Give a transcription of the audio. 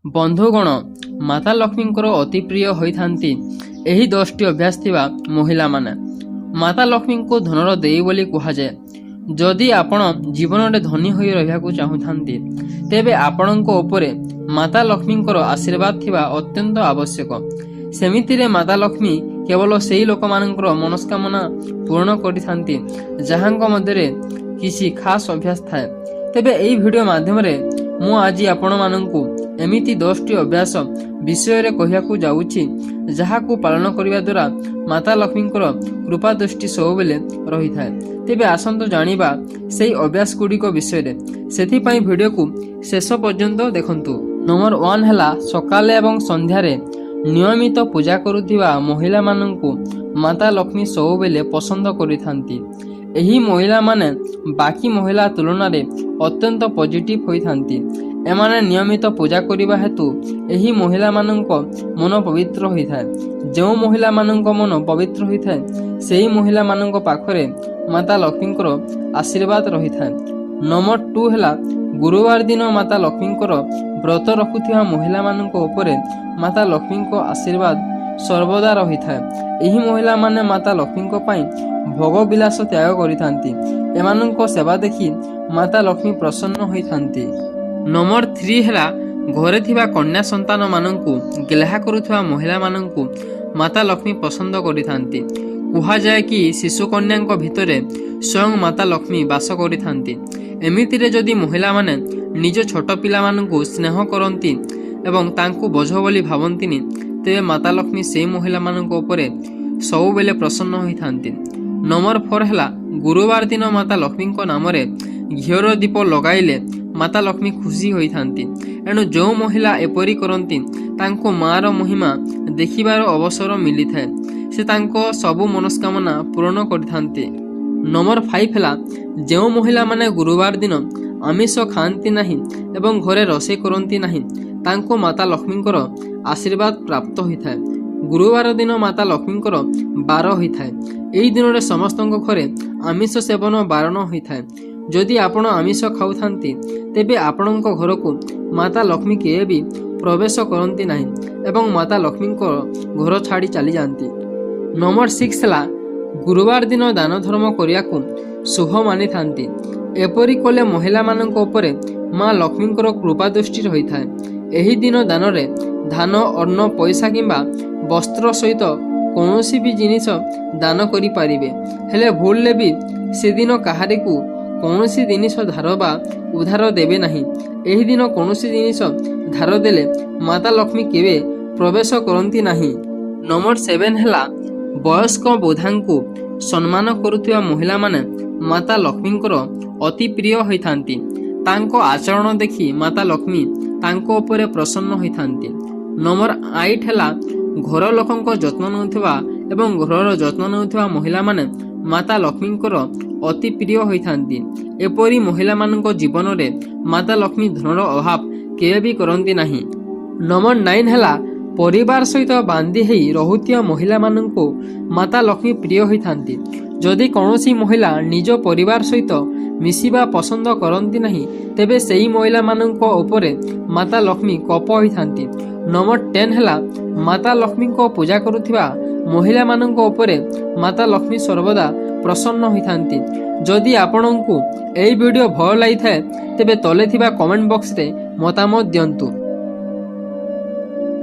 ବନ୍ଧୁଗଣ, ମାତା ଲକ୍ଷ୍ମୀଙ୍କର ଅତି ପ୍ରିୟ ହୋଇଥାନ୍ତି ଏହି 10ଟି ଅଭ୍ୟାସ ଥିବା ମହିଳାମାନେ। ମାତା ଲକ୍ଷ୍ମୀଙ୍କୁ ଧନର ଦେବୀ ବୋଲି କୁହାଯାଏ। ଯଦି ଆପଣ ଜୀବନରେ ଧନୀ ହୋଇ ରହିବାକୁ ଚାହୁଁଥାନ୍ତି, ତେବେ ଆପଣଙ୍କ ଉପରେ ମାତା ଲକ୍ଷ୍ମୀଙ୍କର ଆଶୀର୍ବାଦ ଥିବା ଅତ୍ୟନ୍ତ ଆବଶ୍ୟକ। ସେମିତିରେ ମାତା ଲକ୍ଷ୍ମୀ କେବଳ ସେଇ ଲୋକମାନଙ୍କର ମନସ୍କାମନା ପୂରଣ କରିଥାନ୍ତି, ଯାହାଙ୍କ ମଧ୍ୟରେ କିଛି ଖାସ୍ ଅଭ୍ୟାସ ଥାଏ। ତେବେ ଏହି ଭିଡ଼ିଓ ମାଧ୍ୟମରେ ମୁଁ ଆଜି ଆପଣମାନଙ୍କୁ ଏମିତି 10ଟି ଅଭ୍ୟାସ ବିଷୟରେ କହିବାକୁ ଯାଉଛି, ଯାହାକୁ ପାଳନ କରିବା ଦ୍ୱାରା ମାତା ଲକ୍ଷ୍ମୀଙ୍କର କୃପା ଦୃଷ୍ଟି ସବୁବେଳେ ରହିଥାଏ। ତେବେ ଆସନ୍ତୁ ଜାଣିବା ସେଇ ଅଭ୍ୟାସ ଗୁଡ଼ିକ ବିଷୟରେ। ସେଥିପାଇଁ ଭିଡ଼ିଓକୁ ଶେଷ ପର୍ଯ୍ୟନ୍ତ ଦେଖନ୍ତୁ। ନମ୍ବର 1 ହେଲା, ସକାଳେ ଏବଂ ସନ୍ଧ୍ୟାରେ ନିୟମିତ ପୂଜା କରୁଥିବା ମହିଳାମାନଙ୍କୁ ମାତା ଲକ୍ଷ୍ମୀ ସବୁବେଳେ ପସନ୍ଦ କରିଥାନ୍ତି। ଏହି ମହିଳାମାନେ ବାକି ମହିଳା ତୁଳନାରେ ଅତ୍ୟନ୍ତ ପଜିଟିଭ ହୋଇଥାନ୍ତି। ଏମାନେ ନିୟମିତ ପୂଜା କରିବା ହେତୁ ଏହି ମହିଳାମାନଙ୍କ ମନ ପବିତ୍ର ହୋଇଥାଏ। ଯେଉଁ ମହିଳାମାନଙ୍କ ମନ ପବିତ୍ର ହୋଇଥାଏ, ସେହି ମହିଳାମାନଙ୍କ ପାଖରେ ମାତା ଲକ୍ଷ୍ମୀଙ୍କର ଆଶୀର୍ବାଦ ରହିଥାଏ। ନମ୍ବର 2 ହେଲା, ଗୁରୁବାର ଦିନ ମାତା ଲକ୍ଷ୍ମୀଙ୍କର ବ୍ରତ ରଖୁଥିବା ମହିଳାମାନଙ୍କ ଉପରେ ମାତା ଲକ୍ଷ୍ମୀଙ୍କ ଆଶୀର୍ବାଦ ସର୍ବଦା ରହିଥାଏ। ଏହି ମହିଳାମାନେ ମାତା ଲକ୍ଷ୍ମୀଙ୍କ ପାଇଁ ଭୋଗ ବିଳାସ ତ୍ୟାଗ କରିଥାନ୍ତି। ଏମାନଙ୍କ ସେବା ଦେଖି ମାତା ଲକ୍ଷ୍ମୀ ପ୍ରସନ୍ନ ହୋଇଥାନ୍ତି। ନମ୍ବର 3 ହେଲା, ଘରେ ଥିବା କନ୍ୟା ସନ୍ତାନମାନଙ୍କୁ ଗେହ୍ଲା କରୁଥିବା ମହିଳାମାନଙ୍କୁ ମାତା ଲକ୍ଷ୍ମୀ ପସନ୍ଦ କରିଥାନ୍ତି। କୁହାଯାଏ କି ଶିଶୁ କନ୍ୟାଙ୍କ ଭିତରେ ସ୍ୱୟଂ ମାତା ଲକ୍ଷ୍ମୀ ବାସ କରିଥାନ୍ତି। ଏମିତିରେ ଯଦି ମହିଳାମାନେ ନିଜ ଛୋଟ ପିଲାମାନଙ୍କୁ ସ୍ନେହ କରନ୍ତି ଏବଂ ତାଙ୍କୁ ବୋଝ ବୋଲି ଭାବନ୍ତିନି, ତେବେ ମାତା ଲକ୍ଷ୍ମୀ ସେହି ମହିଳାମାନଙ୍କ ଉପରେ ସବୁବେଳେ ପ୍ରସନ୍ନ ହୋଇଥାନ୍ତି। ନମ୍ବର 4 ହେଲା, ଗୁରୁବାର ଦିନ ମାତା ଲକ୍ଷ୍ମୀଙ୍କ ନାମରେ ଘିଅର ଦୀପ ଲଗାଇଲେ ମାତା ଲକ୍ଷ୍ମୀ ଖୁସି ହୋଇଥାନ୍ତି। ଏଣୁ ଯେଉଁ ମହିଳା ଏପରି କରନ୍ତି, ତାଙ୍କୁ ମାର ମହିମା ଦେଖିବାର ଅବସର ମିଳିଥାଏ। ସେ ତାଙ୍କ ସବୁ ମନସ୍କାମନା ପୂରଣ କରିଥାନ୍ତି। ନମ୍ବର 5 ହେଲା, ଯେଉଁ ମହିଳାମାନେ ଗୁରୁବାର ଦିନ ଆମିଷ ଖାଆନ୍ତି ନାହିଁ ଏବଂ ଘରେ ରୋଷେଇ କରନ୍ତି ନାହିଁ, ତାଙ୍କୁ ମାତା ଲକ୍ଷ୍ମୀଙ୍କର ଆଶୀର୍ବାଦ ପ୍ରାପ୍ତ ହୋଇଥାଏ। ଗୁରୁବାର ଦିନ ମାତା ଲକ୍ଷ୍ମୀଙ୍କର ବାର ହୋଇଥାଏ। ଏହି ଦିନରେ ସମସ୍ତଙ୍କ ଘରେ ଆମିଷ ସେବନ ବାରଣ ହୋଇଥାଏ। ଯଦି ଆପଣ ଆମିଷ ଖାଉଥାନ୍ତି, ତେବେ ଆପଣଙ୍କ ଘରକୁ ମାତା ଲକ୍ଷ୍ମୀ କେବେ ବି ପ୍ରବେଶ କରନ୍ତି ନାହିଁ ଏବଂ ମାତା ଲକ୍ଷ୍ମୀଙ୍କ ଘର ଛାଡ଼ି ଚାଲିଯାଆନ୍ତି। ନମ୍ବର 6 ହେଲା, ଗୁରୁବାର ଦିନ ଦାନ ଧର୍ମ କରିବାକୁ ଶୁଭ ମାନିଥାନ୍ତି। ଏପରି କଲେ ମହିଳାମାନଙ୍କ ଉପରେ ମା ଲକ୍ଷ୍ମୀଙ୍କର କୃପା ଦୃଷ୍ଟି ରହିଥାଏ। ଏହି ଦିନ ଦାନରେ ଧାନ, ଅନ୍ନ, ପଇସା କିମ୍ବା ବସ୍ତ୍ର ସହିତ କୌଣସି ବି ଜିନିଷ ଦାନ କରିପାରିବେ। ହେଲେ ଭୁଲରେ ବି ସେଦିନ କାହାରିକୁ କୌଣସି ଜିନିଷ ଧାର ବା ଉଧାର ଦେବେ ନାହିଁ। ଏହି ଦିନ କୌଣସି ଜିନିଷ ଧାର ଦେଲେ ମାତା ଲକ୍ଷ୍ମୀ କେବେ ପ୍ରବେଶ କରନ୍ତି ନାହିଁ। ନମ୍ବର 7 ହେଲା, ବୟସ୍କ ବୃଦ୍ଧାଙ୍କୁ ସମ୍ମାନ କରୁଥିବା ମହିଳାମାନେ ମାତା ଲକ୍ଷ୍ମୀଙ୍କର ଅତି ପ୍ରିୟ ହୋଇଥାନ୍ତି। ତାଙ୍କ ଆଚରଣ ଦେଖି ମାତା ଲକ୍ଷ୍ମୀ ତାଙ୍କ ଉପରେ ପ୍ରସନ୍ନ ହୋଇଥାନ୍ତି। ନମ୍ବର 8 ହେଲା, ଘର ଲୋକଙ୍କ ଯତ୍ନ ନେଉଥିବା ଏବଂ ଘରର ଯତ୍ନ ନେଉଥିବା ମହିଳାମାନେ ମାତା ଲକ୍ଷ୍ମୀଙ୍କର ଅତି ପ୍ରିୟ ହୋଇଥାନ୍ତି। ଏପରି ମହିଳାମାନଙ୍କ ଜୀବନରେ ମାତା ଲକ୍ଷ୍ମୀ ଧନର ଅଭାବ କେବେ ବି କରନ୍ତି ନାହିଁ। ନମ୍ବର 9 ହେଲା, ପରିବାର ସହିତ ବାନ୍ଧି ହେଇ ରହୁଥିବା ମହିଳାମାନଙ୍କୁ ମାତା ଲକ୍ଷ୍ମୀ ପ୍ରିୟ ହୋଇଥାନ୍ତି। ଯଦି କୌଣସି ମହିଳା ନିଜ ପରିବାର ସହିତ ମିଶିବା ପସନ୍ଦ କରନ୍ତି ନାହିଁ, ତେବେ ସେହି ମହିଳାମାନଙ୍କ ଉପରେ ମାତା ଲକ୍ଷ୍ମୀ କୋପ ହୋଇଥାନ୍ତି। ନମ୍ବର 10 ହେଲା, ମାତା ଲକ୍ଷ୍ମୀଙ୍କ ପୂଜା କରୁଥିବା ମହିଳାମାନଙ୍କ ଉପରେ ମାତା ଲକ୍ଷ୍ମୀ ସର୍ବଦା ପ୍ରସନ୍ନ ହୋଇଥାନ୍ତି। ଯଦି ଆପଣଙ୍କୁ ଏହି ଭିଡ଼ିଓ ଭଲ ଲାଗିଥାଏ, ତେବେ ତଳେ ଥିବା କମେଣ୍ଟ ବକ୍ସରେ ମତାମତ ଦିଅନ୍ତୁ।